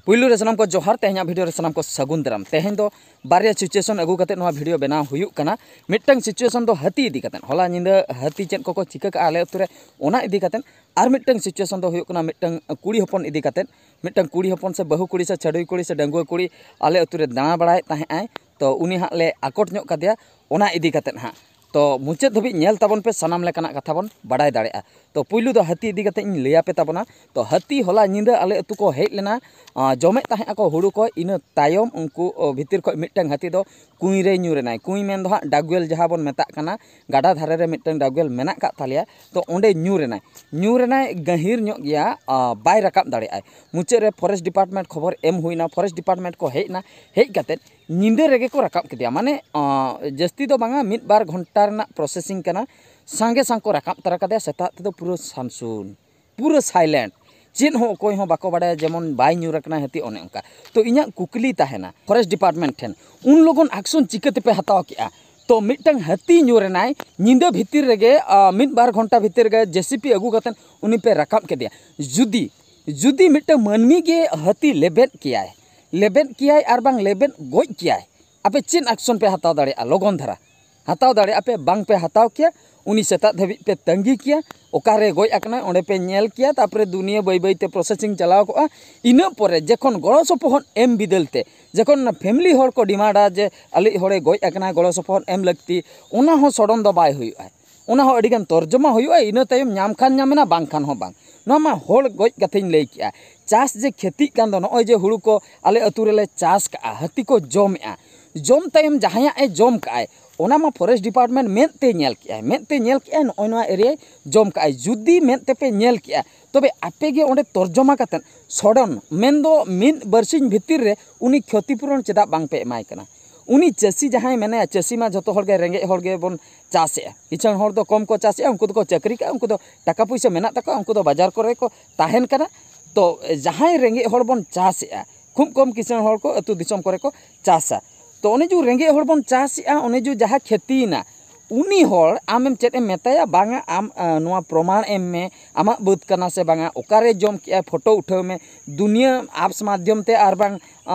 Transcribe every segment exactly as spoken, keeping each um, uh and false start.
ᱯᱩᱭᱞᱩ ᱨᱮ ᱥᱟᱱᱟᱢ ᱠᱚ ᱡᱚᱦᱟᱨ, ᱛᱮᱦᱮᱧᱟᱜ ᱵᱷᱤᱰᱤᱭᱳ ᱨᱮ ᱥᱟᱱᱟᱢ ᱠᱚ ᱥᱟᱹᱜᱩᱱ ᱫᱟᱨᱟᱢ᱾ ᱛᱮᱦᱮᱧ ᱫᱚ ᱵᱟᱨᱭᱟ ᱥᱤᱪᱩᱭᱮᱥᱚᱱ ᱟᱹᱜᱩ ᱠᱟᱛᱮ ᱱᱚᱣᱟ ᱵᱷᱤᱰᱤᱭᱳ ᱵᱮᱱᱟᱣ ᱦᱩᱭᱩᱜ ᱠᱟᱱᱟ᱾ ᱢᱤᱫᱴᱟᱝ ᱥᱤᱪᱩᱭᱮᱥᱚᱱ ᱫᱚ ᱦᱟᱹᱛᱤ ᱤᱫᱤ ᱠᱟᱛᱮ, ᱦᱚᱞᱟ ᱧᱤᱫᱟᱹ ᱦᱟᱹᱛᱤ ᱪᱮᱫ ᱠᱚᱠᱚ ᱪᱤᱠᱟᱹ ᱠᱟᱜᱼᱟ ᱟᱞᱮ ᱟᱹᱛᱩ ᱨᱮ, ᱚᱱᱟ ᱤᱫᱤ ᱠᱟᱛᱮ᱾ ᱟᱨ ᱢᱤᱫᱴᱟᱝ ᱥᱤᱪᱩᱭᱮᱥᱚᱱ ᱫᱚ ᱦᱩᱭᱩᱜ ᱠᱟᱱᱟ ᱢᱤᱫᱴᱟᱝ ᱠᱩᱲᱤ ᱦᱚᱯᱚᱱ ᱤᱫᱤ ᱠᱟᱛᱮ᱾ ᱢᱤᱫᱴᱟᱝ ᱠᱩᱲᱤ ᱦᱚᱯᱚᱱ ᱥᱮ ᱵᱟᱹᱦᱩ ᱠᱩᱲᱤ ᱥᱮ ᱪᱷᱟᱹᱰᱩᱭ ᱠᱩᱲᱤ ᱥᱮ ᱰᱟᱺᱜᱩᱣᱟᱹ ᱠᱩᱲᱤ ᱟᱞᱮ ᱟᱹᱛᱩ ᱨᱮ ᱫᱟᱬᱟ ᱵᱟᱲᱟᱭᱮᱫ ᱛᱟᱦᱮᱸᱜ ᱟᱭ, ᱛᱚ ᱩᱱᱤ ᱦᱟᱸᱜ ᱞᱮ ᱟᱠᱚᱴ ᱧᱚᱜ ᱠᱟᱫᱮᱭᱟ, ᱚᱱᱟ ᱤᱫᱤ ᱠᱟᱛᱮ ᱦᱟᱸᱜ᱾ ᱛᱚ ᱢᱩᱪᱟᱹᱫ ᱫᱷᱟᱹᱵᱤᱡ ᱧᱮᱞ ᱛᱟᱵᱚᱱ ᱯᱮ, ᱥᱟᱱᱟᱢ ᱞᱮᱠᱟᱱᱟᱜ ᱠᱟᱛᱷᱟ ᱵᱚᱱ ᱵᱟᱰᱟᱭ ᱫᱟᱲᱮᱭᱟᱜᱼᱟ᱾ ᱛᱚ ᱯᱩᱭᱞᱩ ᱫᱚ ᱦᱟᱹᱛᱤ ᱤᱫᱤ ᱠᱟᱛᱮ ᱤᱧ ᱞᱟᱹᱭ ᱟᱯᱮ ᱛᱟᱵᱚᱱᱟ᱾ ᱛᱚ ᱦᱟᱹᱛᱤ ᱦᱚᱞᱟ ᱧᱤᱫᱟᱹ ᱟᱞᱮ ᱟᱹᱛᱩ ᱠᱚ ᱦᱮᱡ ᱞᱮᱱᱟ, ᱟᱸ, ᱡᱚᱢᱮᱫ ᱛᱟᱦᱮᱸ ᱟᱠᱚ ᱦᱩᱲᱩ ᱠᱚ, ᱤᱱᱟᱹ ᱛᱟᱭᱚᱢ ᱩᱱᱠᱩ, ᱚ, ᱵᱷᱤᱛᱤᱨ ᱠᱷᱚᱱ ᱢᱤᱫᱴᱟᱝ ᱦᱟᱹᱛᱤ ᱫᱚ ᱠᱩᱸᱧ ᱨᱮᱭ ᱧᱩᱨ ᱮᱱᱟᱭ᱾ ᱠᱩᱸᱧ ᱢᱮᱱ ᱫᱚ ᱦᱟᱸᱜ ᱰᱟᱜᱽᱣᱮᱞ ᱡᱟᱦᱟᱸ ᱵᱚᱱ ᱢᱮᱛᱟᱜ ᱠᱟᱱᱟ, ᱜᱟᱰᱟ ᱫᱷᱟᱨᱮ ᱨᱮ ᱢᱤᱫᱴᱟᱝ ᱰᱟᱜᱽᱣᱮᱞ ᱢᱮᱱᱟᱜ ᱟᱠᱟᱫ ᱛᱟᱞᱮᱭᱟ, ᱛᱚ ᱚᱸᱰᱮ ᱧᱩᱨ ᱮᱱᱟᱭ᱾ ᱧᱩᱨ ᱮᱱᱟᱭ, ᱜᱟᱹᱦᱤᱨ ᱧᱚᱜ ᱜᱮᱭᱟ, ᱟᱸ, ᱵᱟᱭ ᱨᱟᱠᱟᱵ ᱫᱟᱲᱮᱭᱟᱜᱼᱟᱭ᱾ ᱢᱩᱪᱟᱹᱫ ᱨᱮ ᱯᱷᱚᱨᱮᱥᱴ ᱰᱤᱯᱟᱨᱴᱢᱮᱱᱴ ᱠᱷᱚᱵᱚᱨ ᱮᱢ ᱦᱩᱭᱱᱟ, ᱯᱷᱚᱨᱮᱥᱴ ᱰᱤᱯᱟᱨᱴᱢᱮᱱᱴ ᱠᱚ ᱦᱮᱡ ᱮᱱᱟ, ᱦᱮᱡ ᱠᱟᱛᱮ ᱧᱤᱫᱟᱹ ᱨᱮᱜᱮ ᱠᱚ ᱨᱟᱠᱟᱵ ᱠᱮᱫᱮᱭᱟ᱾ ᱢᱟᱱᱮ, ᱟᱸ, ᱡᱟᱹᱥᱛᱤ ᱫᱚ ᱵᱟᱝᱟ, ᱢᱤᱫ ᱵᱟᱨ ᱜᱷᱚᱱᱴᱟ ᱨᱮᱱᱟᱜ ᱯᱨᱚᱥᱮᱥᱤᱝ ᱠᱟᱱᱟ᱾ ᱥᱟᱸᱜᱮ ᱥᱟᱝ ᱠᱚ ᱨᱟᱠᱟᱵ ᱛᱟᱨᱟ ᱠᱟᱫᱮᱭᱟ᱾ ᱥᱮᱛᱟᱜ ᱛᱮᱫᱚ ᱯᱩᱨᱟᱹ ᱥᱟᱱᱥᱩᱱ, ᱯᱩᱨᱟᱹ ᱥᱟᱭᱞᱮᱱᱴ, ᱪᱮᱫ ᱦᱚᱸ ᱚᱠᱚᱭ ᱦᱚᱸ ᱵᱟᱠᱚ ᱵᱟᱰᱟᱭᱟ, ᱡᱮᱢᱚᱱ ᱵᱟᱭ ᱧᱩᱨ ᱟᱠᱟᱱᱟ ᱦᱟᱹᱛᱤ, ᱚᱱᱮ ᱚᱱᱠᱟ᱾ ᱛᱚ ᱤᱧᱟᱹᱜ ᱠᱩᱠᱞᱤ ᱛᱟᱦᱮᱱᱟ ᱯᱷᱚᱨᱮᱥᱴ ᱰᱤᱯᱟᱨᱴᱢᱮᱱᱴ ᱴᱷᱮᱱ, ᱩᱱ ᱞᱚᱜᱚᱱ ᱟᱠᱥᱚᱱ ᱪᱤᱠᱟᱹ ᱛᱮᱯᱮ ᱦᱟᱛᱟᱣ ᱠᱮᱜᱼᱟ? ᱛᱚ ᱢᱤᱫᱴᱟᱝ ᱦᱟᱹᱛᱤ ᱧᱩᱨ ᱮᱱᱟᱭ ᱧᱤᱫᱟᱹ ᱵᱷᱤᱛᱤᱨ ᱨᱮᱜᱮ, ᱟᱸ, ᱢᱤᱫ ᱵᱟᱨ ᱜᱷᱚᱱᱴᱟ ᱵᱷᱤᱛᱤᱨ ᱨᱮᱜᱮ ᱡᱮᱥᱤᱯᱤ ᱟᱹᱜᱩ ᱠᱟᱛᱮ ᱩᱱᱤ ᱯᱮ ᱨᱟᱠᱟᱵ ᱠᱮᱫᱮᱭᱟ᱾ ᱡᱩᱫᱤ, ᱡᱩᱫᱤ ᱢᱤᱫᱴᱟᱝ ᱢᱟᱹᱱᱢᱤ ᱜᱮ ᱦᱟᱹᱛᱤ ᱞᱮᱵᱮᱫ ᱠᱮᱭᱟᱭ, ᱞᱮᱵᱮᱫ ᱠᱮᱭᱟᱭ ᱟᱨ ᱵᱟᱝ ᱞᱮᱵᱮᱫ ᱜᱚᱡ ᱠᱮᱭᱟᱭ, ᱟᱯᱮ ᱪᱮᱫ ᱟᱠᱥᱚᱱ ᱯᱮ ᱦᱟᱛᱟᱣ ᱫᱟᱲᱮᱭᱟᱜᱼᱟ ᱞᱚᱜᱚᱱ ᱫᱷᱟᱨᱟ? ᱦᱟᱛᱟᱣ ᱫᱟᱲᱮᱭᱟᱜᱼᱟ ᱯᱮ? ᱵᱟᱝ ᱯᱮ ᱦᱟᱛᱟᱣ ᱠᱮᱭᱟ᱾ ᱩᱱᱤ ᱥᱮᱛᱟᱜ ᱫᱷᱟᱹᱵᱤᱡ ᱯᱮ ᱛᱟᱺᱜᱤ ᱠᱮᱭᱟ, ᱚᱠᱟᱨᱮ ᱜᱚᱡ ᱟᱠᱟᱱᱟᱭ ᱚᱸᱰᱮ ᱯᱮ ᱧᱮᱞ ᱠᱮᱭᱟ, ᱛᱟᱨᱯᱚᱨᱮ ᱫᱩᱱᱤᱭᱟᱹ ᱵᱟᱹᱭ ᱵᱟᱹᱭ ᱛᱮ ᱯᱨᱚᱥᱮᱥᱤᱝ ᱪᱟᱞᱟᱣ ᱠᱚᱜᱼᱟ᱾ ᱤᱱᱟᱹ ᱯᱚᱨᱮ ᱡᱚᱠᱷᱚᱱ ᱜᱚᱲᱚ ᱥᱚᱯᱚᱦᱚᱫ ᱮᱢ ᱵᱤᱫᱟᱹᱞ ᱛᱮ, ᱡᱚᱠᱷᱚᱱ ᱚᱱᱟ ᱯᱷᱮᱢᱤᱞᱤ ᱦᱚᱲ ᱠᱚ ᱰᱤᱢᱟᱱᱰᱟ ᱡᱮ ᱟᱞᱮᱭᱤᱡ ᱦᱚᱲᱮ ᱜᱚᱡ ᱟᱠᱟᱱᱟ, ᱜᱚᱲᱚ ᱥᱚᱯᱚᱦᱚᱫ ᱮᱢ ᱞᱟᱹᱠᱛᱤ, ᱚᱱᱟ ᱦᱚᱸ ᱥᱚᱰᱚᱱ ᱫᱚ ᱵᱟᱭ ᱦᱩᱭᱩᱜᱼᱟ᱾ ᱚᱱᱟ ᱦᱚᱸ ᱟᱹᱰᱤᱜᱟᱱ ᱛᱚᱨᱡᱚᱢᱟ ᱦᱩᱭᱩᱜᱼᱟ, ᱤᱱᱟᱹ ᱛᱟᱭᱚᱢ ᱧᱟᱢ ᱠᱷᱟᱱ ᱧᱟᱢ ᱮᱱᱟ, ᱵᱟᱝ ᱠᱷᱟᱱ ᱦᱚᱸ ᱵᱟᱝ᱾ ᱱᱚᱣᱟ ᱢᱟ ᱦᱚᱲ ᱜᱚᱡ ᱠᱟᱛᱷᱟᱧ ᱞᱟᱹᱭ ᱠᱮᱜᱼᱟ᱾ ᱪᱟᱥ ᱡᱮ ᱠᱷᱮᱛᱤᱜ ᱠᱟᱱ ᱫᱚ, ᱱᱚᱜᱼᱚᱭ ᱡᱮ ᱦᱩᱲᱩ ᱠᱚ ᱟᱞᱮ ᱟᱹᱛᱩ ᱨᱮᱞᱮ ᱪᱟᱥ ᱠᱟᱜᱼᱟ, ᱦᱟᱹᱛᱤ ᱠᱚ ᱡᱚᱢᱮᱜᱼᱟ, ᱡᱚᱢ ᱛᱟᱭᱚᱢ ᱡᱟᱦᱟᱸᱭᱟᱜ ᱮ ᱡᱚᱢ ᱠᱟᱜᱼᱟᱭ, ᱚᱱᱟ ᱢᱟ ᱯᱷᱚᱨᱮᱥᱴ ᱰᱤᱯᱟᱨᱴᱢᱮᱱᱴ ᱢᱮᱫ ᱛᱮᱭ ᱧᱮᱞ ᱠᱮᱜᱼᱟᱭ, ᱢᱮᱫ ᱛᱮᱭ ᱧᱮᱞ ᱠᱮᱜᱼᱟᱭ, ᱱᱚᱜᱼᱚᱭ ᱱᱚᱣᱟ ᱮᱨᱤᱭᱟᱭ ᱡᱚᱢ ᱠᱟᱜᱼᱟᱭ᱾ ᱡᱩᱫᱤ ᱢᱮᱫ ᱛᱮᱯᱮ ᱧᱮᱞ ᱠᱮᱜᱼᱟ, ᱛᱚᱵᱮ ᱟᱯᱮ ᱜᱮ ᱚᱸᱰᱮ ᱛᱚᱨᱡᱚᱢᱟ ᱠᱟᱛᱮᱫ ᱥᱚᱰᱚᱱ, ᱢᱮᱱᱫᱚ ᱢᱤᱫ ᱵᱟᱨᱥᱤᱧ ᱵᱷᱤᱛᱤᱨ ᱨᱮ ᱩᱱᱤ ᱠᱷᱚᱛᱤ ᱯᱩᱨᱚᱱ ᱪᱮᱫᱟᱜ ᱵᱟᱝ ᱯᱮ ᱮᱢᱟᱭ ᱠᱟᱱᱟ? ᱩᱱᱤ ᱪᱟᱹᱥᱤ ᱡᱟᱦᱟᱸᱭ ᱢᱮᱱᱟᱭᱟ, ᱪᱟᱹᱥᱤ ᱢᱟ ᱡᱷᱚᱛᱚ ᱦᱚᱲ ᱜᱮ, ᱨᱮᱸᱜᱮᱡ ᱦᱚᱲ ᱜᱮᱵᱚᱱ ᱪᱟᱥᱮᱜᱼᱟ᱾ ᱠᱤᱥᱟᱹᱬ ᱦᱚᱲ ᱫᱚ ᱠᱚᱢ ᱠᱚ ᱪᱟᱥᱮᱜᱼᱟ, ᱩᱱᱠᱩ ᱫᱚᱠᱚ ᱪᱟᱹᱠᱨᱤ ᱠᱟᱜᱼᱟ, ᱩᱱᱠᱩ ᱫᱚ ᱴᱟᱠᱟ ᱯᱩᱭᱥᱟᱹ ᱢᱮᱱᱟᱜ ᱛᱟᱠᱚᱣᱟ, ᱩᱱᱠᱩ ᱫᱚ ᱵᱟᱡᱟᱨ ᱠᱚᱨᱮ ᱠᱚ ᱛᱟᱦᱮᱱ ᱠᱟᱱᱟ᱾ ᱛᱚ ᱡᱟᱦᱟᱸᱭ ᱨᱮᱸᱜᱮᱡ ᱦᱚᱲ ᱵᱚᱱ ᱪᱟᱥᱮᱜᱼᱟ, ᱠᱷᱩᱵ ᱠᱚᱢ ᱠᱤᱥᱟᱹᱬ ᱦᱚᱲ ᱠᱚ ᱟᱹᱛᱩ ᱫᱤᱥᱚᱢ ᱠᱚᱨᱮ ᱠᱚ ᱪᱟᱥᱟ᱾ ᱛᱚ ᱚᱱᱮ ᱡᱮ ᱨᱮᱸᱜᱮᱡ ᱦᱚᱲ ᱵᱚᱱ ᱪᱟᱥᱮᱜᱼᱟ, ᱚᱱᱮ ᱡᱮ ᱡᱟᱦᱟᱸ ᱠᱷᱮᱛᱤᱭᱮᱱᱟ, ᱩᱱᱤ ᱦᱚᱲ ᱟᱢᱮᱢ ᱪᱮᱫ ᱮᱢ ᱢᱮᱛᱟᱭᱟ? ᱵᱟᱝᱟ, ᱟᱢ ᱱᱚᱣᱟ ᱯᱨᱚᱢᱟᱱ ᱮᱢ ᱢᱮ, ᱟᱢᱟᱜ ᱵᱟᱹᱫᱽ ᱠᱟᱱᱟ ᱥᱮ ᱵᱟᱝᱟ, ᱚᱠᱟᱨᱮ ᱡᱚᱢ ᱠᱮᱜᱼᱟᱭ ᱯᱷᱳᱴᱳ ᱩᱴᱷᱟᱹᱣ ᱢᱮ᱾ ᱫᱩᱱᱤᱭᱟᱹ ᱟᱯᱥ ᱢᱟᱫᱽᱫᱷᱚᱢ ᱛᱮ ᱟᱨ ᱵᱟᱝ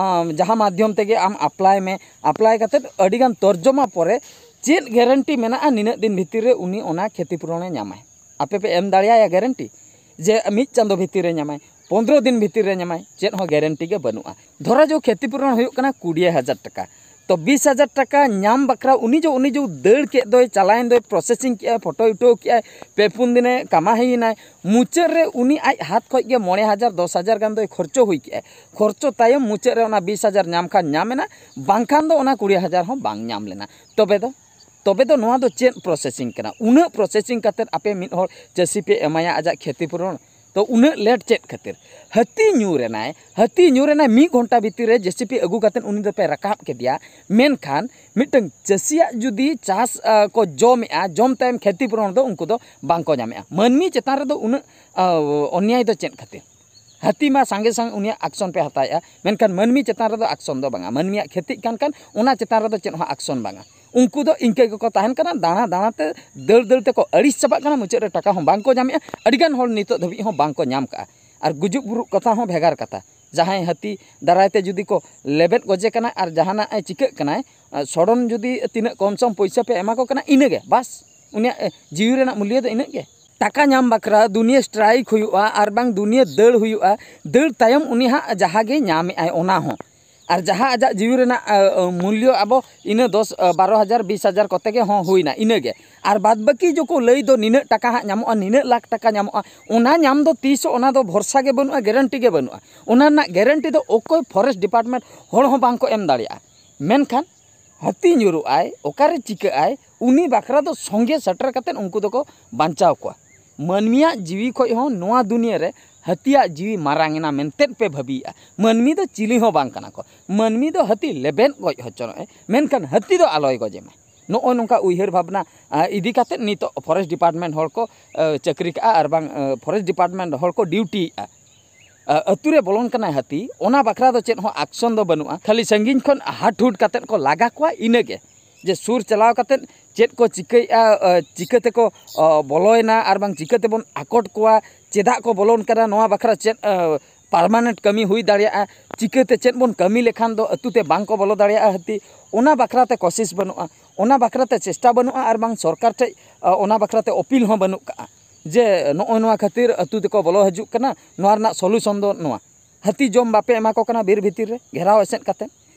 ᱡᱟᱦᱟᱸ ᱢᱟᱫᱽᱫᱷᱚᱢ ᱛᱮᱜᱮ ᱟᱢ ᱟᱯᱞᱟᱭ ᱢᱮ᱾ ᱟᱯᱞᱟᱭ ᱠᱟᱛᱮᱫ ᱟᱹᱰᱤᱜᱟᱱ ᱛᱚᱨᱡᱚᱢᱟ ᱯᱚᱨᱮ ᱪᱮᱫ ᱜᱮᱨᱮᱱᱴᱤ ᱢᱮᱱᱟᱜᱼᱟ ᱱᱤᱱᱟᱹᱜ ᱫᱤᱱ ᱵᱷᱤᱛᱤᱨ ᱨᱮ ᱩᱱᱤ ᱚᱱᱟ ᱠᱷᱮᱛᱤ ᱯᱩᱨᱚᱱᱮ ᱧᱟᱢᱟᱭ? ᱟᱯᱮ ᱯᱮ ᱮᱢ ᱫᱟᱲᱮᱭᱟᱭᱟ ᱜᱮᱨᱮᱱᱴᱤ ᱡᱮ ᱢᱤᱫ ᱪᱟᱸᱫᱚ ᱵᱷᱤᱛᱤᱨ ᱨᱮ ᱧᱟᱢᱟᱭ, ᱯᱚᱱᱨᱚ ᱫᱤᱱ ᱵᱷᱤᱛᱤᱨ ᱨᱮ ᱧᱟᱢᱟᱭ? ᱪᱮᱫ ᱦᱚᱸ ᱜᱮᱨᱮᱱᱴᱤ ᱜᱮ ᱵᱟᱹᱱᱩᱜᱼᱟ᱾ ᱫᱷᱚᱨᱟ ᱡᱚ ᱠᱷᱮᱛᱤ ᱯᱩᱨᱚᱱ ᱦᱩᱭᱩᱜ ᱠᱟᱱᱟ ᱠᱩᱲᱤ ᱦᱟᱡᱟᱨ ᱴᱟᱠᱟ, ᱛᱚ ᱵᱤᱥ ᱦᱟᱡᱟᱨ ᱴᱟᱠᱟ ᱧᱟᱢ ᱵᱟᱠᱷᱨᱟ ᱩᱱᱤ ᱡᱚ ᱩᱱᱤ ᱡᱚ ᱫᱟᱹᱲ ᱠᱮᱫ ᱫᱚᱭ, ᱪᱟᱞᱟᱣᱮᱱ ᱫᱚᱭ, ᱯᱨᱚᱥᱮᱥᱤᱝ ᱠᱮᱜᱼᱟᱭ, ᱯᱷᱳᱴᱳ ᱩᱴᱷᱟᱹᱣ ᱠᱮᱜᱼᱟᱭ, ᱯᱮ ᱯᱩᱱ ᱫᱤᱱᱮ ᱠᱟᱢᱟ ᱦᱩᱭᱮᱱᱟᱭ, ᱢᱩᱪᱟᱹᱫ ᱨᱮ ᱩᱱᱤ ᱟᱡ ᱦᱟᱛ ᱠᱷᱚᱡ ᱜᱮ ᱢᱚᱬᱮ ᱦᱟᱡᱟᱨ ᱫᱚᱥ ᱦᱟᱡᱟᱨ ᱜᱟᱱ ᱫᱚᱭ ᱠᱷᱚᱨᱪᱚ ᱦᱩᱭ ᱠᱮᱜᱼᱟᱭ᱾ ᱠᱷᱚᱨᱪᱚ ᱛᱟᱭᱚᱢ ᱢᱩᱪᱟᱹᱫ ᱨᱮ ᱚᱱᱟ ᱵᱤᱥ ᱦᱟᱡᱟᱨ ᱧᱟᱢ ᱠᱷᱟᱱ ᱧᱟᱢ ᱮᱱᱟ, ᱵᱟᱝᱠᱷᱟᱱ ᱫᱚ ᱚᱱᱟ ᱠᱩᱲᱤ ᱦᱟᱡᱟᱨ ᱦᱚᱸ ᱵᱟᱝ ᱧᱟᱢ ᱞᱮᱱᱟ᱾ ᱛᱚᱵᱮ ᱫᱚ ᱛᱚᱵᱮ ᱫᱚ ᱱᱚᱣᱟ ᱫᱚ ᱪᱮᱫ ᱯᱨᱚᱥᱮᱥᱤᱝ ᱠᱟᱱᱟ? ᱩᱱᱟᱹᱜ ᱯᱨᱚᱥᱮᱥᱤᱝ ᱠᱟᱛᱮᱫ ᱟᱯᱮ ᱢᱤᱫ ᱦᱚᱲ ᱪᱟᱹᱥᱤ ᱯᱮ ᱮᱢᱟᱭᱟ ᱟᱡᱟᱜ ᱠᱷᱮᱛᱤ ᱯᱩᱨᱚᱱ, ᱛᱚ ᱩᱱᱟᱹᱜ ᱞᱮᱴ ᱪᱮᱫ ᱠᱷᱟᱹᱛᱤᱨ? ᱦᱟᱹᱛᱤ ᱧᱩᱨ ᱮᱱᱟᱭ, ᱦᱟᱹᱛᱤ ᱧᱩᱨ ᱮᱱᱟᱭ, ᱢᱤᱫ ᱜᱷᱚᱱᱴᱟ ᱵᱷᱤᱛᱤᱨ ᱨᱮ ᱡᱮᱥᱤᱯᱤ ᱟᱹᱜᱩ ᱠᱟᱛᱮᱫ ᱩᱱᱤ ᱫᱚᱯᱮ ᱨᱟᱠᱟᱵ ᱠᱮᱫᱮᱭᱟ, ᱢᱮᱱᱠᱷᱟᱱ ᱢᱤᱫᱴᱟᱝ ᱪᱟᱹᱥᱤᱭᱟᱜ ᱡᱩᱫᱤ ᱪᱟᱥ ᱟ, ᱠᱚ ᱡᱚᱢᱮᱜᱼᱟ, ᱡᱚᱢ ᱛᱟᱭᱚᱢ ᱠᱷᱮᱛᱤ ᱯᱩᱨᱚᱱ ᱫᱚ ᱩᱱᱠᱩ ᱫᱚ ᱵᱟᱝ ᱠᱚ ᱧᱟᱢᱮᱜᱼᱟ᱾ ᱢᱟᱹᱱᱢᱤ ᱪᱮᱛᱟᱱ ᱨᱮᱫᱚ ᱩᱱᱟᱹᱜ ᱟ, ᱚᱱᱭᱟᱭ ᱫᱚ ᱪᱮᱫ ᱠᱷᱟᱹᱛᱤᱨ? ᱦᱟᱹᱛᱤ ᱢᱟ ᱥᱟᱸᱜᱮ ᱥᱟᱝ ᱩᱱᱤᱭᱟᱜ ᱟᱠᱥᱚᱱ ᱯᱮ ᱦᱟᱛᱟᱣᱮᱜᱼᱟ, ᱢᱮᱱᱠᱷᱟᱱ ᱢᱟᱹᱱᱢᱤ ᱪᱮᱛᱟᱱ ᱨᱮᱫᱚ ᱟᱠᱥᱚᱱ ᱫᱚ ᱵᱟᱝᱟ᱾ ᱢᱟᱹᱱᱢᱤᱭᱟᱜ ᱠᱷᱮᱛᱤᱜ ᱠᱟᱱ ᱠᱷᱟᱱ ᱚᱱᱟ ᱪᱮᱛᱟᱱ ᱨᱮᱫᱚ ᱪᱮᱫ ᱦᱚᱸ ᱟᱠᱥᱚᱱ ᱵᱟᱝᱟ᱾ ᱩᱱᱠᱩ ᱫᱚ ᱤᱱᱠᱟᱹ ᱜᱮᱠᱚ ᱛᱟᱦᱮᱱ ᱠᱟᱱᱟ, ᱫᱟᱬᱟ ᱫᱟᱬᱟ ᱛᱮ, ᱫᱟᱹᱲ ᱫᱟᱹᱲ ᱛᱮᱠᱚ ᱟᱹᱲᱤᱥ ᱪᱟᱵᱟᱜ ᱠᱟᱱᱟ, ᱢᱩᱪᱟᱹᱫ ᱨᱮ ᱴᱟᱠᱟ ᱦᱚᱸ ᱵᱟᱝ ᱠᱚ ᱧᱟᱢᱮᱜᱼᱟ᱾ ᱟᱹᱰᱤᱜᱟᱱ ᱦᱚᱲ ᱱᱤᱛᱚᱜ ᱫᱷᱟᱹᱵᱤᱡ ᱦᱚᱸ ᱵᱟᱝ ᱠᱚ ᱧᱟᱢ ᱠᱟᱜᱼᱟ᱾ ᱟᱨ ᱜᱩᱡᱩᱜ ᱵᱩᱨᱩᱜ ᱠᱟᱛᱷᱟ ᱦᱚᱸ ᱵᱷᱮᱜᱟᱨ ᱠᱟᱛᱷᱟ, ᱡᱟᱦᱟᱸᱭ ᱦᱟᱹᱛᱤ ᱫᱟᱨᱟᱭ ᱛᱮ ᱡᱩᱫᱤ ᱠᱚ ᱞᱮᱵᱮᱫ ᱜᱚᱡᱮ ᱠᱟᱱᱟ ᱟᱨ ᱡᱟᱦᱟᱱᱟᱜ ᱮ ᱪᱤᱠᱟᱹᱜ ᱠᱟᱱᱟᱭ, ᱥᱚᱰᱚᱱ ᱡᱩᱫᱤ ᱛᱤᱱᱟᱹᱜ ᱠᱚᱢ ᱥᱚᱢ ᱯᱚᱭᱥᱟ ᱯᱮ ᱮᱢᱟ ᱠᱚ ᱠᱟᱱᱟ, ᱤᱱᱟᱹᱜᱮ ᱵᱟᱥ, ᱩᱱᱤᱭᱟᱜ ᱮ, ᱡᱤᱣᱤ ᱨᱮᱱᱟᱜ ᱢᱩᱞᱭᱟᱹ ᱫᱚ ᱤᱱᱟᱹᱜ ᱜᱮ᱾ ᱴᱟᱠᱟ ᱧᱟᱢ ᱵᱟᱠᱷᱨᱟ ᱫᱩᱱᱤᱭᱟᱹ ᱥᱴᱨᱟᱭᱤᱠ ᱦᱩᱭᱩᱜᱼᱟ ᱟᱨ ᱵᱟᱝ ᱫᱩᱱᱤᱭᱟᱹ ᱫᱟᱹᱲ ᱦᱩᱭᱩᱜᱼᱟ᱾ ᱫᱟᱹᱲ ᱛᱟᱭᱚᱢ ᱩᱱᱤ ᱦᱟᱸᱜ ᱡᱟᱦᱟᱸ ᱜᱮ ᱧᱟᱢᱮᱜᱼᱟᱭ ᱚᱱᱟ ᱦᱚᱸ, ᱟᱨ ᱡᱟᱦᱟᱸ ᱟᱡᱟᱜ ᱡᱤᱣᱤ ᱨᱮᱱᱟᱜ ᱟ, ᱟ, ᱢᱩᱞᱭᱚ ᱟᱵᱚ ᱤᱱᱟᱹ ᱫᱚᱥ, ᱟ, ᱵᱟᱨᱚ ᱦᱟᱡᱟᱨ, ᱵᱤᱥ ᱦᱟᱡᱟᱨ ᱠᱚᱛᱮ ᱜᱮ ᱦᱚᱸ ᱦᱩᱭᱱᱟ, ᱤᱱᱟᱹᱜᱮ᱾ ᱟᱨ ᱵᱟᱫ ᱵᱟᱹᱠᱤ ᱡᱚᱠᱚ ᱞᱟᱹᱭ ᱫᱚ ᱱᱤᱱᱟᱹᱜ ᱴᱟᱠᱟ ᱦᱟᱸᱜ ᱧᱟᱢᱚᱜᱼᱟ, ᱱᱤᱱᱟᱹᱜ ᱞᱟᱠᱷ ᱴᱟᱠᱟ ᱧᱟᱢᱚᱜᱼᱟ, ᱚᱱᱟ ᱧᱟᱢ ᱫᱚ ᱛᱤᱥ ᱦᱚᱸ, ᱚᱱᱟ ᱫᱚ ᱵᱷᱚᱨᱥᱟ ᱜᱮ ᱵᱟᱹᱱᱩᱜᱼᱟ, ᱜᱮᱨᱮᱱᱴᱤ ᱜᱮ ᱵᱟᱹᱱᱩᱜᱼᱟ᱾ ᱚᱱᱟ ᱨᱮᱱᱟᱜ ᱜᱮᱨᱮᱱᱴᱤ ᱫᱚ ᱚᱠᱚᱭ ᱯᱷᱚᱨᱮᱥᱴ ᱰᱤᱯᱟᱨᱴᱢᱮᱱᱴ ᱦᱚᱲ ᱦᱚᱸ ᱵᱟᱝ ᱠᱚ ᱮᱢ ᱫᱟᱲᱮᱭᱟᱜᱼᱟ᱾ ᱢᱮᱱᱠᱷᱟᱱ ᱦᱟᱹᱛᱤ ᱧᱩᱨᱩᱜᱼᱟᱭ, ᱚᱠᱟᱨᱮ ᱪᱤᱠᱟᱹᱜᱼᱟᱭ, ᱩᱱᱤ ᱵᱟᱠᱷᱨᱟ ᱫᱚ ᱥᱚᱸᱜᱮ ᱥᱮᱴᱮᱨ ᱠᱟᱛᱮᱫ ᱩᱱᱠᱩ ᱫᱚᱠᱚ ᱵᱟᱧᱪᱟᱣ ᱠᱚᱣᱟ᱾ ᱢᱟᱹᱱᱢᱤᱭᱟᱜ ᱡᱤᱣᱤ ᱠᱷᱚᱡ ᱦᱚᱸ ᱱᱚᱣᱟ ᱫᱩᱱᱤᱭᱟᱹ ᱨᱮ ᱦᱟᱹᱛᱤᱭᱟᱜ ᱡᱤᱣᱤ ᱢᱟᱨᱟᱝ ᱮᱱᱟ ᱢᱮᱱᱛᱮᱫ ᱯᱮ ᱵᱷᱟᱹᱵᱤᱭᱮᱜᱼᱟ᱾ ᱢᱟᱹᱱᱢᱤ ᱫᱚ ᱪᱤᱞᱤ ᱦᱚᱸ ᱵᱟᱝ ᱠᱟᱱᱟ ᱠᱚ᱾ ᱢᱟᱹᱱᱢᱤ ᱫᱚ ᱦᱟᱹᱛᱤ ᱞᱮᱵᱮᱫ ᱜᱚᱡ ᱦᱚᱪᱚᱱᱚᱜᱼᱮ, ᱢᱮᱱᱠᱷᱟᱱ ᱦᱟᱹᱛᱤ ᱫᱚ ᱟᱞᱚᱭ ᱜᱚᱡᱮ ᱢᱟ᱾ ᱱᱚᱜᱼᱚᱭ ᱱᱚᱝᱠᱟ ᱩᱭᱦᱟᱹᱨ ᱵᱷᱟᱵᱽᱱᱟ, ᱟ, ᱤᱫᱤ ᱠᱟᱛᱮᱫ ᱱᱤᱛᱚᱜ ᱯᱷᱚᱨᱮᱥᱴ ᱰᱤᱯᱟᱨᱴᱢᱮᱱᱴ ᱦᱚᱲ ᱠᱚ, ᱟ, ᱪᱟᱹᱠᱨᱤ ᱠᱟᱜᱼᱟ ᱟᱨ ᱵᱟᱝ, ᱟ, ᱯᱷᱚᱨᱮᱥᱴ ᱰᱤᱯᱟᱨᱴᱢᱮᱱᱴ ᱦᱚᱲ ᱠᱚ ᱰᱤᱭᱩᱴᱤᱭᱮᱜᱼᱟ᱾ ᱟ, ᱟᱹᱛᱩ ᱨᱮ ᱵᱚᱞᱚᱱ ᱠᱟᱱᱟᱭ ᱦᱟᱹᱛᱤ, ᱚᱱᱟ ᱵᱟᱠᱷᱨᱟ ᱫᱚ ᱪᱮᱫ ᱦᱚᱸ ᱟᱠᱥᱚᱱ ᱫᱚ ᱵᱟᱹᱱᱩᱜᱼᱟ, ᱠᱷᱟᱹᱞᱤ ᱥᱟᱺᱜᱤᱧ ᱠᱷᱚᱱ ᱦᱟᱴ ᱦᱩᱴ ᱠᱟᱛᱮᱫ ᱠᱚ ᱞᱟᱜᱟ ᱠᱚᱣᱟ, ᱤᱱᱟᱹᱜᱮ᱾ ᱡᱮ ᱥᱩᱨ ᱪᱟᱞᱟᱣ ᱠᱟᱛᱮᱫ ᱪᱮᱫ ᱠᱚ ᱪᱤᱠᱟᱹᱭᱮᱫᱼᱟ, ᱪᱤᱠᱟᱹ ᱛᱮᱠᱚ ᱵᱚᱞᱚᱭᱮᱱᱟ ᱟᱨ ᱵᱟᱝ ᱪᱤᱠᱟᱹ ᱛᱮᱵᱚᱱ ᱟᱠᱚᱴ ᱠᱚᱣᱟ, ᱪᱮᱫᱟᱜ ᱠᱚ ᱵᱚᱞᱚᱱ ᱠᱟᱱᱟ, ᱱᱚᱣᱟ ᱵᱟᱠᱷᱨᱟ ᱪᱮᱫ ᱯᱟᱨᱢᱟᱱᱮᱱᱴ ᱠᱟᱹᱢᱤ ᱦᱩᱭ ᱫᱟᱲᱮᱭᱟᱜᱼᱟ, ᱪᱤᱠᱟᱹᱛᱮ ᱪᱮᱫ ᱵᱚᱱ ᱠᱟᱹᱢᱤ ᱞᱮᱠᱷᱟᱱ ᱫᱚ ᱟᱹᱛᱩ ᱛᱮ ᱵᱟᱝ ᱠᱚ ᱵᱚᱞᱚ ᱫᱟᱲᱮᱭᱟᱜᱼᱟ ᱦᱟᱹᱛᱤ, ᱚᱱᱟ ᱵᱟᱠᱷᱨᱟ ᱛᱮ ᱠᱳᱥᱤᱥ ᱵᱟᱹᱱᱩᱜᱼᱟ, ᱚᱱᱟ ᱵᱟᱠᱷᱨᱟ ᱛᱮ ᱪᱮᱥᱴᱟ ᱵᱟᱹᱱᱩᱜᱼᱟ ᱟᱨ ᱵᱟᱝ ᱥᱚᱨᱠᱟᱨ ᱴᱷᱮᱡ ᱚᱱᱟ ᱵᱟᱠᱷᱨᱟ ᱛᱮ ᱟᱹᱯᱤᱞ ᱦᱚᱸ ᱵᱟᱹᱱᱩᱜ ᱠᱟᱜᱼᱟ ᱡᱮ ᱱᱚᱜᱼᱚᱭ ᱱᱚᱣᱟ ᱠᱷᱟᱹᱛᱤᱨ ᱟᱹᱛᱩ ᱛᱮᱠᱚ ᱵᱚᱞᱚ ᱦᱤᱡᱩᱜ ᱠᱟᱱᱟ, ᱱᱚᱣᱟ ᱨᱮᱱᱟᱜ ᱥᱚᱞᱩᱥᱚᱱ ᱫᱚ ᱱᱚᱣᱟ᱾ ᱦᱟᱹᱛᱤ ᱡᱚᱢ ᱵᱟᱯᱮ ᱮᱢᱟ ᱠᱚ ᱠᱟᱱᱟ ᱵᱤᱨ ᱵᱷᱤᱛᱤᱨ ᱨᱮ ᱜᱷᱮᱨᱟᱣ ᱮᱥᱮᱫ ᱠᱟᱛᱮ᱾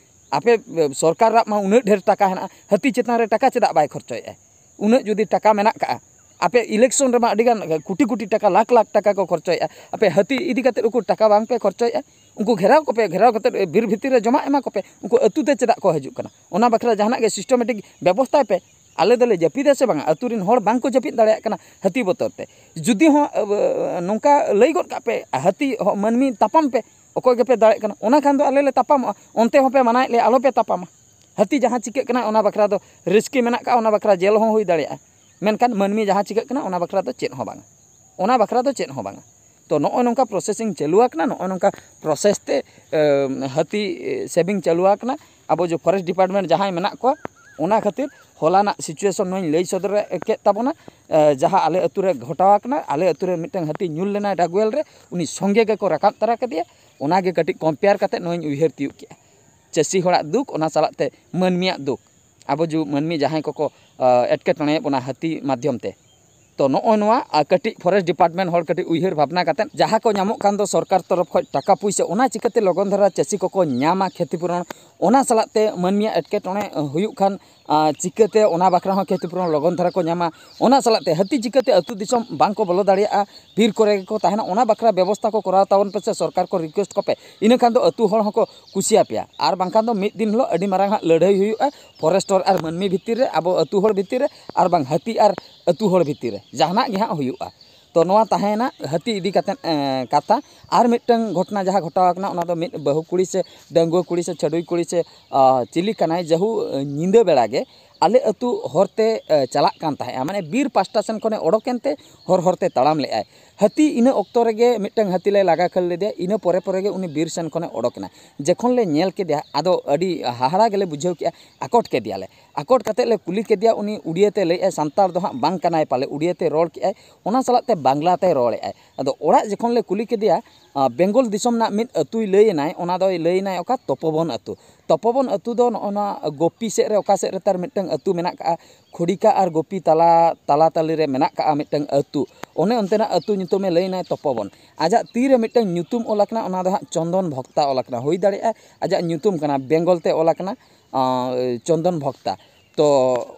ᱟᱯᱮ ᱥᱚᱨᱠᱟᱨᱟᱜ ᱢᱟ ᱩᱱᱟᱹᱜ ᱰᱷᱮᱨ ᱴᱟᱠᱟ ᱦᱮᱱᱟᱜᱼᱟ, ᱦᱟᱹᱛᱤ ᱪᱮᱛᱟᱱ ᱨᱮ ᱴᱟᱠᱟ ᱪᱮᱫᱟᱜ ᱵᱟᱭ ᱠᱷᱚᱨᱪᱚᱭᱮᱫᱼᱟ? ᱩᱱᱟᱹᱜ ᱡᱩᱫᱤ ᱴᱟᱠᱟ ᱢᱮᱱᱟᱜ ᱠᱟᱜᱼᱟ, ᱟᱯᱮ ᱤᱞᱮᱠᱥᱚᱱ ᱨᱮᱢᱟ ᱟᱹᱰᱤᱜᱟᱱ ᱠᱳᱴᱤ ᱠᱳᱴᱤ ᱴᱟᱠᱟ, ᱞᱟᱠᱷ ᱞᱟᱠᱷ ᱴᱟᱠᱟ ᱠᱚ ᱠᱷᱚᱨᱪᱚᱭᱮᱫᱼᱟ, ᱟᱯᱮ ᱦᱟᱹᱛᱤ ᱤᱫᱤ ᱠᱟᱛᱮ ᱩᱠᱩᱨ ᱴᱟᱠᱟ ᱵᱟᱝ ᱯᱮ ᱠᱷᱚᱨᱪᱚᱭᱮᱫᱼᱟ? ᱩᱱᱠᱩ ᱜᱷᱮᱨᱟᱣ ᱠᱚᱯᱮ, ᱜᱷᱮᱨᱟᱣ ᱠᱟᱛᱮ ᱵᱤᱨ ᱵᱷᱤᱛᱤᱨ ᱨᱮ ᱡᱚᱢᱟᱜ ᱮᱢᱟ ᱠᱚᱯᱮ, ᱩᱱᱠᱩ ᱟᱹᱛᱩ ᱛᱮ ᱪᱮᱫᱟᱜ ᱠᱚ ᱦᱤᱡᱩᱜ ᱠᱟᱱᱟ? ᱚᱱᱟ ᱵᱟᱠᱷᱨᱟ ᱡᱟᱦᱟᱱᱟᱜ ᱜᱮ ᱥᱤᱥᱴᱮᱢᱮᱴᱤᱠ ᱵᱮᱵᱚᱥᱛᱷᱟᱭ ᱯᱮ᱾ ᱟᱞᱮ ᱫᱚᱞᱮ ᱡᱟᱹᱯᱤᱫᱟ ᱥᱮ ᱵᱟᱝᱟ? ᱟᱹᱛᱩ ᱨᱮᱱ ᱦᱚᱲ ᱵᱟᱝ ᱠᱚ ᱡᱟᱹᱯᱤᱫ ᱫᱟᱲᱮᱭᱟᱜ ᱠᱟᱱᱟ ᱦᱟᱹᱛᱤ ᱵᱚᱛᱚᱨ ᱛᱮ᱾ ᱡᱩᱫᱤ ᱦᱚᱸ ᱱᱚᱝᱠᱟ ᱞᱟᱹᱭ ᱜᱚᱫ ᱠᱟᱜ ᱯᱮ, ᱦᱟᱹᱛᱤ ᱦᱚᱸ ᱢᱟᱹᱱᱢᱤ ᱛᱟᱯᱟᱢ ᱯᱮ, ᱚᱠᱚᱭ ᱜᱮᱯᱮ ᱫᱟᱲᱮᱭᱟᱜ ᱠᱟᱱᱟ, ᱚᱱᱟ ᱠᱷᱟᱱ ᱫᱚ ᱟᱞᱮ ᱞᱮ ᱛᱟᱯᱟᱢᱚᱜᱼᱟ᱾ ᱚᱱᱛᱮ ᱦᱚᱸᱯᱮ ᱢᱟᱱᱟᱭᱮᱫ ᱞᱮᱭᱟ ᱟᱞᱚᱯᱮ ᱛᱟᱯᱟᱢᱟ᱾ ᱦᱟᱹᱛᱤ ᱡᱟᱦᱟᱸ ᱪᱤᱠᱟᱹᱜ ᱠᱟᱱᱟ ᱚᱱᱟ ᱵᱟᱠᱷᱨᱟ ᱫᱚ ᱨᱟᱹᱥᱠᱟᱹ ᱢᱮᱱᱟᱜ ᱠᱟᱜᱼᱟ, ᱚᱱᱟ ᱵᱟᱠᱷᱨᱟ ᱡᱮᱞ ᱦᱚᱸ ᱦᱩᱭ ᱫᱟᱲᱮᱭᱟᱜᱼᱟ, ᱢᱮᱱᱠᱷᱟᱱ ᱢᱟᱹᱱᱢᱤ ᱡᱟᱦᱟᱸ ᱪᱤᱠᱟᱹᱜ ᱠᱟᱱᱟ ᱚᱱᱟ ᱵᱟᱠᱷᱨᱟ ᱫᱚ ᱪᱮᱫ ᱦᱚᱸ ᱵᱟᱝᱟ᱾ ᱚᱱᱟ ᱵᱟᱠᱷᱨᱟ ᱫᱚ ᱪᱮᱫ ᱦᱚᱸ ᱵᱟᱝᱟ᱾ ᱛᱚ ᱱᱚᱜᱼᱚᱭ ᱱᱚᱝᱠᱟ ᱯᱨᱚᱥᱮᱥᱤᱝ ᱪᱟᱹᱞᱩ ᱟᱠᱟᱱᱟ, ᱱᱚᱜᱼᱚᱭ ᱱᱚᱝᱠᱟ ᱯᱨᱚᱥᱮᱥ ᱛᱮ ᱮ, ᱦᱟᱹᱛᱤ ᱥᱮᱵᱤᱝ ᱪᱟᱹᱞᱩ ᱟᱠᱟᱱᱟ᱾ ᱟᱵᱚ ᱡᱮ ᱯᱷᱚᱨᱮᱥᱴ ᱰᱤᱯᱟᱨᱴᱢᱮᱱᱴ ᱡᱟᱦᱟᱸᱭ ᱢᱮᱱᱟᱜ ᱠᱚᱣᱟ, ᱚᱱᱟ ᱠᱷᱟᱹᱛᱤᱨ ᱦᱚᱞᱟᱱᱟᱜ ᱥᱤᱪᱩᱭᱮᱥᱚᱱ ᱱᱚᱣᱟᱧ ᱞᱟᱹᱭ ᱥᱚᱫᱚᱨ ᱠᱮᱫ ᱛᱟᱵᱚᱱᱟ᱾ ᱮ, ᱡᱟᱦᱟᱸ ᱟᱞᱮ ᱟᱹᱛᱩ ᱨᱮ ᱜᱷᱚᱴᱟᱣ ᱟᱠᱟᱱᱟ, ᱟᱞᱮ ᱟᱹᱛᱩ ᱨᱮ ᱢᱤᱫᱴᱟᱝ ᱦᱟᱹᱛᱤ ᱧᱩᱨ ᱞᱮᱱᱟᱭ ᱰᱟᱜᱩᱣᱮᱞ ᱨᱮ, ᱩᱱᱤ ᱥᱚᱸᱜᱮ ᱜᱮᱠᱚ ᱨᱟᱠᱟᱵ ᱛᱟᱨᱟ ᱠᱮᱫᱮᱭᱟ᱾ ᱚᱱᱟᱜᱮ ᱠᱟᱹᱴᱤᱡ ᱠᱚᱢᱯᱮᱭᱟᱨ ᱠᱟᱛᱮ ᱱᱚᱣᱟᱧ ᱩᱭᱦᱟᱹᱨ ᱛᱤᱭᱳᱜ ᱠᱮᱜᱼᱟ᱾ ᱪᱟᱹᱥᱤ ᱦᱚᱲᱟᱜ ᱫᱩᱠ, ᱚᱱᱟ ᱥᱟᱞᱟᱜ ᱛᱮ ᱢᱟᱹᱱᱢᱤᱭᱟᱜ ᱫᱩᱠ, ᱟᱵᱚ ᱡᱩ ᱢᱟᱹᱱᱢᱤ ᱡᱟᱦᱟᱸᱭ ᱠᱚᱠᱚ ᱮᱴᱠᱮᱴᱚᱬᱮᱭᱮᱫ ᱵᱚᱱᱟ ᱦᱟᱹᱛᱤ ᱢᱟᱫᱽᱫᱷᱚᱢ ᱛᱮ᱾ ᱛᱚ ᱱᱚᱜᱼᱚᱭ ᱱᱚᱣᱟ ᱠᱟᱹᱴᱤᱡ ᱯᱷᱚᱨᱮᱥᱴ ᱰᱤᱯᱟᱨᱴᱢᱮᱱᱴ ᱦᱚᱲ ᱠᱟᱹᱴᱤᱡ ᱩᱭᱦᱟᱹᱨ ᱵᱷᱟᱵᱽᱱᱟ ᱠᱟᱛᱮᱫ ᱡᱟᱦᱟᱸ ᱠᱚ ᱧᱟᱢᱚᱜ ᱠᱟᱱ ᱫᱚ ᱥᱚᱨᱠᱟᱨ ᱛᱚᱨᱚᱯ ᱠᱷᱚᱱ ᱴᱟᱠᱟ ᱯᱩᱭᱥᱟᱹ, ᱚᱱᱟ ᱪᱤᱠᱟᱹᱛᱮ ᱞᱚᱜᱚᱱ ᱫᱷᱟᱨᱟ ᱪᱟᱹᱥᱤ ᱠᱚᱠᱚ ᱧᱟᱢᱟ ᱠᱷᱮᱛᱤ ᱯᱩᱨᱚᱱ, ᱚᱱᱟ ᱥᱟᱞᱟᱜ ᱛᱮ ᱢᱟᱹᱱᱢᱤᱭᱟᱜ ᱮᱴᱠᱮᱴᱚᱬᱮ ᱦᱩᱭᱩᱜ ᱠᱷᱟᱱ ᱪᱤᱠᱟᱹᱛᱮ ᱚᱱᱟ ᱵᱟᱠᱷᱨᱟ ᱦᱚᱸ ᱠᱷᱮᱛᱤ ᱯᱩᱨᱚᱱ ᱞᱚᱜᱚᱱ ᱫᱷᱟᱨᱟ ᱠᱚ ᱧᱟᱢᱟ, ᱚᱱᱟ ᱥᱟᱞᱟᱜ ᱛᱮ ᱦᱟᱹᱛᱤ ᱪᱤᱠᱟᱹᱛᱮ ᱟᱹᱛᱩ ᱫᱤᱥᱚᱢ ᱵᱟᱝ ᱠᱚ ᱵᱚᱞᱚ ᱫᱟᱲᱮᱭᱟᱜᱼᱟ, ᱵᱤᱨ ᱠᱚᱨᱮ ᱜᱮᱠᱚ ᱛᱟᱦᱮᱱᱟ, ᱚᱱᱟ ᱵᱟᱠᱷᱨᱟ ᱵᱮᱵᱚᱥᱛᱷᱟ ᱠᱚ ᱠᱚᱨᱟᱣ ᱛᱟᱵᱚᱱ ᱯᱮ ᱥᱮ ᱥᱚᱨᱠᱟᱨ ᱠᱚ ᱨᱤᱠᱩᱭᱮᱥᱴ ᱠᱚᱯᱮ, ᱤᱱᱟᱹ ᱠᱷᱟᱱ ᱫᱚ ᱟᱹᱛᱩ ᱦᱚᱲ ᱦᱚᱸᱠᱚ ᱠᱩᱥᱤᱭᱟᱯᱮᱭᱟ᱾ ᱟᱨ ᱵᱟᱝᱠᱷᱟᱱ ᱫᱚ ᱢᱤᱫ ᱫᱤᱱ ᱦᱤᱞᱳᱜ ᱟᱹᱰᱤ ᱢᱟᱨᱟᱝ ᱦᱟᱸᱜ ᱞᱟᱹᱲᱦᱟᱹᱭ ᱦᱩᱭᱩᱜᱼᱟ ᱯᱷᱚᱨᱮᱥᱴᱚᱨ ᱟᱨ ᱢᱟᱹᱱᱢᱤ ᱵᱷᱤᱛᱤᱨ ᱨᱮ, ᱟᱵᱚ ᱟᱹᱛᱩ ᱦᱚᱲ ᱵᱷᱤᱛᱤᱨ ᱨᱮ, ᱟᱨ ᱵᱟᱝ ᱦᱟᱹᱛᱤ ᱟᱨ ᱟᱹᱛᱩ ᱦᱚᱲ ᱵᱷᱤᱛᱤᱨ ᱨᱮ ᱡᱟᱦᱟᱱᱟᱜ ᱜᱮ ᱦᱟᱸᱜ ᱦᱩᱭᱩᱜᱼᱟ᱾ ᱛᱚ ᱱᱚᱣᱟ ᱛᱟᱦᱮᱸᱭᱮᱱᱟ ᱦᱟᱹᱛᱤ ᱤᱫᱤ ᱠᱟᱛᱮᱫ ᱠᱟᱛᱷᱟ᱾ ᱟᱨ ᱢᱤᱫᱴᱟᱝ ᱜᱷᱚᱴᱚᱱᱟ ᱡᱟᱦᱟᱸ ᱜᱷᱚᱴᱟᱣ ᱟᱠᱟᱱᱟ, ᱚᱱᱟ ᱫᱚ ᱢᱤᱫ ᱵᱟᱹᱦᱩ ᱠᱩᱲᱤ ᱥᱮ ᱰᱟᱺᱜᱩᱣᱟᱹ ᱠᱩᱲᱤ ᱥᱮ ᱪᱷᱟᱹᱰᱩᱭ ᱠᱩᱲᱤ ᱥᱮ ᱪᱤᱞᱤ ᱠᱟᱱᱟᱭ, ᱡᱟᱹᱦᱩ ᱧᱤᱫᱟᱹ ᱵᱮᱲᱟ ᱜᱮ ᱟᱞᱮ ᱟᱹᱛᱩ ᱦᱚᱨᱛᱮ ᱪᱟᱞᱟᱜ ᱠᱟᱱ ᱛᱟᱦᱮᱸᱜᱼᱟ, ᱢᱟᱱᱮ ᱵᱤᱨ ᱯᱟᱥᱴᱟ ᱥᱮᱱ ᱠᱷᱚᱱᱮ ᱚᱰᱚᱠᱮᱱ ᱛᱮ ᱦᱚᱨ ᱦᱚᱨᱛᱮ ᱛᱟᱲᱟᱢ ᱞᱮᱜᱼᱟᱭ᱾ ᱦᱟᱹᱛᱤ ᱤᱱᱟᱹ ᱚᱠᱛᱚ ᱨᱮᱜᱮ ᱢᱤᱫᱴᱟᱝ ᱦᱟᱹᱛᱤ ᱞᱮ ᱞᱟᱜᱟ ᱠᱷᱟᱹᱲ ᱞᱮᱫᱮᱭᱟ᱾ ᱤᱱᱟᱹ ᱯᱚᱨᱮ ᱯᱚᱨᱮ ᱜᱮ ᱩᱱᱤ ᱵᱤᱨ ᱥᱮᱱ ᱠᱷᱚᱱᱮ ᱚᱰᱚᱠ ᱮᱱᱟ᱾ ᱡᱚᱠᱷᱚᱱ ᱞᱮ ᱧᱮᱞ ᱠᱮᱫᱮᱭᱟ, ᱟᱫᱚ ᱟᱹᱰᱤ ᱦᱟᱦᱟᱲᱟ ᱜᱮᱞᱮ ᱵᱩᱡᱷᱟᱹᱣ ᱠᱮᱜᱼᱟ, ᱟᱠᱚᱴ ᱠᱮᱫᱮᱭᱟᱞᱮ᱾ ᱟᱠᱚᱴ ᱠᱟᱛᱮᱫ ᱞᱮ ᱠᱩᱞᱤ ᱠᱮᱫᱮᱭᱟ, ᱩᱱᱤ ᱩᱲᱤᱭᱟᱹ ᱛᱮ ᱞᱟᱹᱭᱮᱫᱼᱟᱭ, ᱥᱟᱱᱛᱟᱲ ᱫᱚ ᱦᱟᱸᱜ ᱵᱟᱝ ᱠᱟᱱᱟᱭ ᱯᱟᱞᱮ, ᱩᱲᱤᱭᱟᱹ ᱛᱮ ᱨᱚᱲ ᱠᱮᱜᱼᱟᱭ, ᱚᱱᱟ ᱥᱟᱞᱟᱜ ᱛᱮ ᱵᱟᱝᱞᱟ ᱛᱮᱭ ᱨᱚᱲᱮᱫᱼᱟᱭ᱾ ᱟᱫᱚ ᱚᱲᱟᱜ ᱡᱚᱠᱷᱚᱱ ᱞᱮ ᱠᱩᱞᱤ ᱠᱮᱫᱮᱭᱟ, ᱟᱸ, ᱵᱮᱝᱜᱚᱞ ᱫᱤᱥᱚᱢ ᱨᱮᱱᱟᱜ ᱢᱤᱫ ᱟᱹᱛᱩᱭ ᱞᱟᱹᱭ ᱮᱱᱟᱭ, ᱚᱱᱟ ᱫᱚᱭ ᱞᱟᱹᱭ ᱮᱱᱟᱭ ᱚᱠᱟ ᱛᱚᱯᱚᱵᱚᱱ ᱟᱹᱛᱩ᱾ ᱛᱚᱯᱚᱵᱚᱱ ᱟᱹᱛᱩ ᱫᱚ ᱱᱚᱜᱼᱚ ᱱᱚᱣᱟ ᱜᱳᱯᱤ ᱥᱮᱫ ᱨᱮ, ᱚᱠᱟ ᱥᱮᱫ ᱨᱮ ᱛᱟᱨ ᱢᱤᱫᱴᱟᱝ ᱟᱹᱛᱩ ᱢᱮᱱᱟᱜ ᱠᱟᱜᱼᱟ, ᱠᱷᱚᱲᱤᱠᱟ ᱟᱨ ᱜᱳᱯᱤ ᱛᱟᱞᱟ, ᱛᱟᱞᱟ ᱛᱟᱞᱤ ᱨᱮ ᱢᱮᱱᱟᱜ ᱠᱟᱜᱼᱟ ᱢᱤᱫᱴᱟᱝ ᱟᱹᱛᱩ᱾ ᱚᱱᱮ ᱚᱱᱛᱮᱱᱟᱜ ᱟᱹᱛᱩ ᱧᱩᱛᱩᱢᱮ ᱞᱟᱹᱭ ᱮᱱᱟᱭ ᱛᱚᱯᱚᱵᱚᱱ᱾ ᱟᱡᱟᱜ ᱛᱤ ᱨᱮ ᱢᱤᱫᱴᱟᱝ ᱧᱩᱛᱩᱢ ᱚᱞ ᱟᱠᱟᱱᱟ, ᱚᱱᱟ ᱫᱚ ᱦᱟᱸᱜ ᱪᱚᱱᱫᱚᱱ ᱵᱷᱚᱠᱛᱟ ᱚᱞ ᱟᱠᱟᱱᱟ᱾ ᱦᱩᱭ ᱫᱟᱲᱮᱭᱟᱜᱼᱟ ᱟᱡᱟᱜ ᱧᱩᱛᱩᱢ ᱠᱟᱱᱟ, ᱵᱮᱝᱜᱚᱞ ᱛᱮ ᱚᱞ ᱟᱠᱟᱱᱟ, ᱟᱸ, ᱪᱚᱱᱫᱚᱱ ᱵᱷᱚᱠᱛᱟ᱾ ᱛᱚ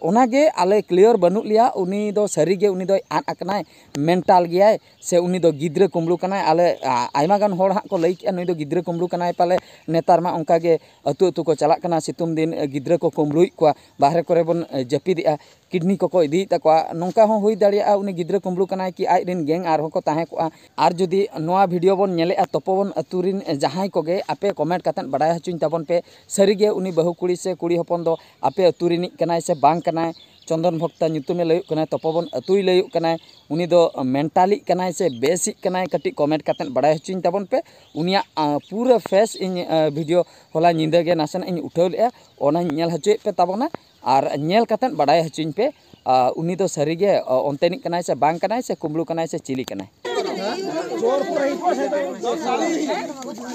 ᱚᱱᱟᱜᱮ ᱟᱞᱮ clear ᱵᱟᱹᱱᱩᱜ ᱞᱮᱭᱟ, ᱩᱱᱤ ᱫᱚ ᱥᱟᱹᱨᱤᱜᱮ ᱩᱱᱤ ᱫᱚᱭ ᱟᱫ ᱟᱠᱟᱱᱟᱭ, mental ᱜᱮᱭᱟᱭ, ᱥᱮ ᱩᱱᱤ ᱫᱚ ᱜᱤᱫᱽᱨᱟᱹ ᱠᱩᱢᱵᱽᱲᱩ ᱠᱟᱱᱟᱭ᱾ ᱟᱞᱮ, ᱟ, ᱟᱭᱢᱟ ᱜᱟᱱ ᱦᱚᱲ ᱦᱟᱸᱜ ᱠᱚ ᱞᱟᱹᱭ ᱠᱮᱜᱼᱟ, ᱱᱩᱭ ᱫᱚ ᱜᱤᱫᱽᱨᱟᱹ ᱠᱩᱢᱵᱽᱲᱩ ᱠᱟᱱᱟᱭ ᱯᱟᱞᱮ, ᱱᱮᱛᱟᱨ ᱢᱟ ᱚᱱᱠᱟ ᱜᱮ ᱟᱹᱛᱩ ᱟᱹᱛᱩ ᱠᱚ ᱪᱟᱞᱟᱜ ᱠᱟᱱᱟ, ᱥᱤᱛᱩᱝ ᱫᱤᱱ, ᱮ, ᱜᱤᱫᱽᱨᱟᱹ ᱠᱚ ᱠᱩᱢᱵᱽᱲᱩᱭᱮᱫ ᱠᱚᱣᱟ, ᱵᱟᱦᱨᱮ ᱠᱚᱨᱮ ᱵᱚᱱ, ᱮ, ᱡᱟᱹᱯᱤᱫᱮᱜᱼᱟ, kidney ᱠᱚᱠᱚ ᱤᱫᱤᱭᱮᱫ ᱛᱟᱠᱚᱣᱟ᱾ ᱱᱚᱝᱠᱟ ᱦᱚᱸ ᱦᱩᱭ ᱫᱟᱲᱮᱭᱟᱜᱼᱟ ᱩᱱᱤ ᱜᱤᱫᱽᱨᱟᱹ ᱠᱩᱢᱵᱽᱲᱩ ᱠᱟᱱᱟᱭ ᱠᱤ ᱟᱡ ᱨᱮᱱ gang ᱟᱨᱦᱚᱸ ᱠᱚ ᱛᱟᱦᱮᱸ ᱠᱚᱜᱼᱟ᱾ ᱟᱨ ᱡᱩᱫᱤ ᱱᱚᱣᱟ video ᱵᱚᱱ ᱧᱮᱞᱮᱜᱼᱟ ᱛᱚᱯᱚᱵᱚᱱ ᱟᱹᱛᱩ ᱨᱮᱱ ᱡᱟᱦᱟᱸᱭ ᱠᱚᱜᱮ, ᱟᱯᱮ comment ᱠᱟᱛᱮᱫ ᱵᱟᱰᱟᱭ ᱦᱚᱪᱚᱧ ᱛᱟᱵᱚᱱ ᱯᱮ, ᱥᱟᱹᱨᱤᱜᱮ ᱩᱱᱤ ᱵᱟᱹᱦᱩ ᱠᱩᱲᱤ ᱥᱮ ᱠᱩᱲᱤ ᱦᱚᱯᱚᱱ ᱫᱚ ᱟᱯᱮ ᱟᱹᱛᱩ ᱨᱤᱱᱤᱡ ᱠᱟᱱᱟᱭ ᱥᱮ ᱵᱟᱝ ᱠᱟᱱᱟᱭ? ᱪᱚᱱᱫᱚᱱ ᱵᱷᱚᱠᱛᱟ ᱧᱩᱛᱩᱢᱮ ᱞᱟᱹᱭᱩᱜ ᱠᱟᱱᱟᱭ, ᱛᱚᱯᱚᱵᱚᱱ ᱟᱹᱛᱩᱭ ᱞᱟᱹᱭᱩᱜ ᱠᱟᱱᱟᱭ, ᱩᱱᱤ ᱫᱚ mentally ᱠᱟᱱᱟᱭ ᱥᱮ ᱵᱮᱥᱤᱜ ᱠᱟᱱᱟᱭ? ᱠᱟᱹᱴᱤᱡ comment ᱠᱟᱛᱮᱫ ᱵᱟᱰᱟᱭ ᱦᱚᱪᱚᱧ ᱛᱟᱵᱚᱱ ᱯᱮ᱾ ᱩᱱᱤᱭᱟᱜ, ᱟ, ᱯᱩᱨᱟᱹ face ᱤᱧ, ᱟ, video ᱦᱚᱞᱟ ᱧᱤᱫᱟᱹ ᱜᱮ ᱱᱟᱥᱮᱱᱟᱜ ᱤᱧ ᱩᱴᱷᱟᱹᱣ ᱞᱮᱜᱼᱟ, ᱚᱱᱟᱧ ᱧᱮᱞ ᱦᱚᱪᱚᱭᱮᱫ ᱯᱮ ᱛᱟᱵᱚᱱᱟ᱾ ᱟᱨ ᱧᱮᱞ ᱠᱟᱛᱮᱫ ᱵᱟᱰᱟᱭ ᱦᱚᱪᱚᱧ ᱯᱮ, ᱟ, ᱩᱱᱤ ᱫᱚ ᱥᱟᱹᱨᱤᱜᱮ, ᱟ, ᱚᱱᱛᱮᱱᱤᱡ ᱠᱟᱱᱟᱭ ᱥᱮ ᱵᱟᱝ ᱠᱟᱱᱟᱭ, ᱥᱮ ᱠᱩᱢᱵᱽᱲᱩ ᱠᱟᱱᱟᱭ ᱥᱮ ᱪᱤᱞᱤ ᱠᱟᱱᱟᱭ?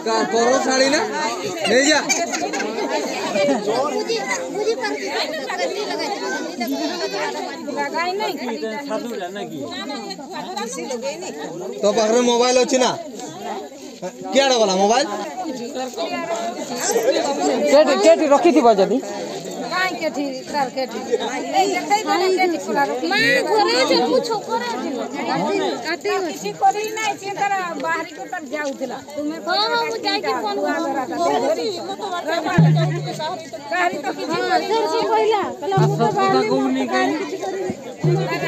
का करो साड़ी ना? ले जा। तो पाखरे मोबाइल अच्छी ना? क्या वाला मोबाइल? केटी, केटी रखी थी बाजा दी। काहे केटी, कर केटी। ए, देखै बना केटी खुला रखी। माँ, घरे चल, कुछ करे चल। काटी, काटी। किसी को भी नहीं, इसी तरह बाहरी को तक जाऊ दिला। तुम्हें हाँ, हाँ, वो जाके फोन करो। बाहरी तो किसी को हाँ, सर से पहिला, कहला मुँह पे बाहर नहीं मार, काहे किसी को नहीं।